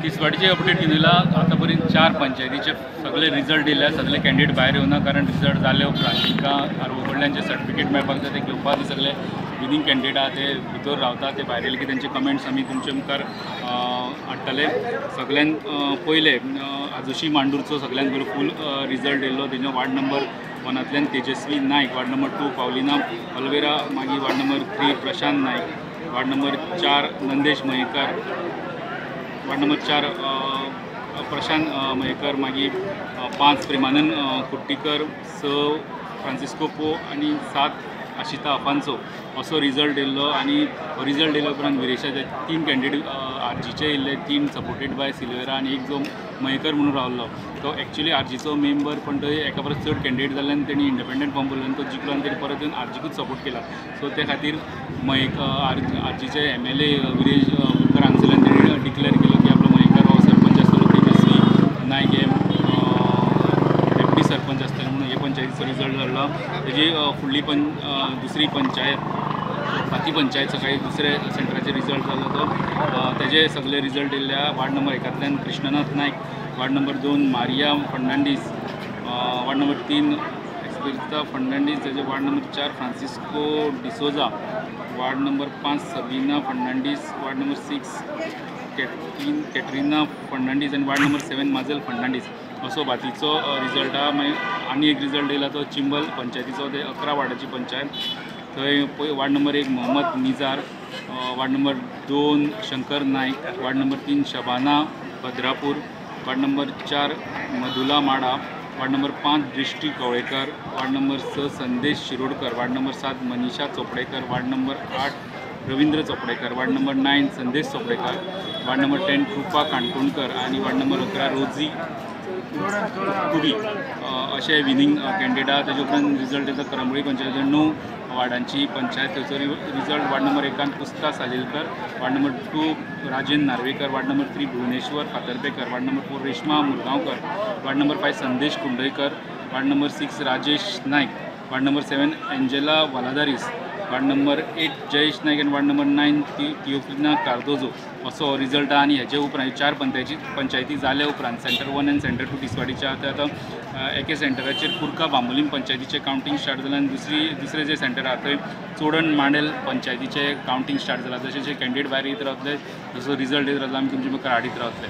तिसवाडीचे update घेवन येयला. आतां पर्यंत 4 पंचायतीचे सगळे रिजल्ट येयल्या, सगळे कॅन्डिडेट भायर येवना, कारण रिजल्ट जाले उपरांत तांकां आरओ कडल्यान जे सर्टिफिकेट मेळपाक जाय ते घेवपाक सगळे विनींग कॅन्डिडेट आहा ते भितर रावता. ते भायर येयले की तेंचे कमेंट्स आमी तुमचे मुखार हाडटले. सगळ्यान पयले आजोशी मांडूरचो सगळ्यान बरो फूल रिजल्ट येयल्लो. तेजो ward number 1 Tejaswi Naik, ward number 2 Paulina Oliveira, मागीर ward number 3 Prashant Naik, ward number 4 Nandesh Mayekar, ward number 4 Prashant Mayekar, मागीर 5 प्रेमानंद कुट्टीकर, 6 फ्रांसिस्को पो आनी 7 आशिता अफांसो असो रिजल्ट येयल्लो. आनी रिजल्ट येयल्या उपरांत विरेशाचे 3 कॅन्डिडेट आरजीचे येयल्ले, 3 सपोर्टेड बाय सिल्वेरा आनी एक जो मयेकर म्हणून रावल्लो तो एक्चुअली आरजीचो मेंबर, पण तो एका परस चड कॅन्डिडेट जाल्ल्यान तेणी इंडिपेंडंट फॉर्म भरलो आनी तो जिखलो आनी तेणी परत येवन आरजीकूच सपोर्ट केला. सो ते खातीर आरजीचे MLA Viresh Borkar हांगसरल्यान तेणी डिक्लेअर केलो की आपलो मयेकर हो सरपंच आसतलो, तेजस्वी नायक हे डेप्युटी सरपंच आसतले म्हणून हे पंचायतीचो रिजल्ट जाल्लो. तेजी फुडली दुसरी पंचायत फाती पंचायत सकाळी दुसरे सेंटराचे रिजल्ट जालो तो तेजे सगळे रिजल्ट येयल्ल्या. Ward number 1 Krishnanath Naik, ward number 2 Maria Fernandes, ward number 3 Esperita Fernandes, तेजे ward number 4 Francisco D'Souza, ward number 5 Sabina Fernandes, ward number 6 Katrina Fernandes आनी वार्ड नंबर 7 माजल फर्नांडीस असो बातीचो रिजल्ट आहा. मागीर आनी एक रिजल्ट येयला तो चिंबल पंचायतीचो, ते 11 वार्डाची पंचायत. थंय ward number 1 Mohammad Nizar, ward number 2 Shankar Naik, ward number 3 Shabana Bhadrapur, ward number 4 Madhula Mada, ward number 5 Drishti Kavlekar, ward number 6 Sandesh Shirodkar, ward number 7 Manisha Chopdekar, ward number 8 Ravindra Chopdekar, ward number 9 Sandesh Chopdekar, ward number 10 Krupa Kankonkar आनी ward number 11 रोजी कुडी अशे winning candidate आहा. तेजे उपरांत result येता करंबोळी पंचायतीचे 9 वार्डांची पंचायत. थंयचो result ward number 1 Pusta Salelkar, ward number 2 Rajen Narvekar, ward number 3 Bhuvaneshwar Fatarpekar, ward number 4 Reshma Murgaonkar, ward number 5 Sandesh Kundaikar, ward number 6 Rajesh Naik, ward number 7 Angela Valadares, ward number 8 Jayesh Naik आनी ward number 9 थियोफिलिना Cardozo असो result आहा. आनी हेजे उपरांत 4 पंचायती जाल्या उपरांत centre 1 आनी सेंटर 2 तिसवाडीच्या आतां आतां एके सेंटराचेर कुर्का बांबोलीम पंचायतीचें कावंटींग स्टार्ट जालां आनी दुसरें जे सेंटर आहा थंय चोडण मांडेल पंचायतीचें कावंटींग स्टार्ट जालां. जशें जे कॅन्डिडेट भायर येत रावतले तसो रिजल्ट येत रावतलो, आमी तुमचे मुखार हाडीत रावतले.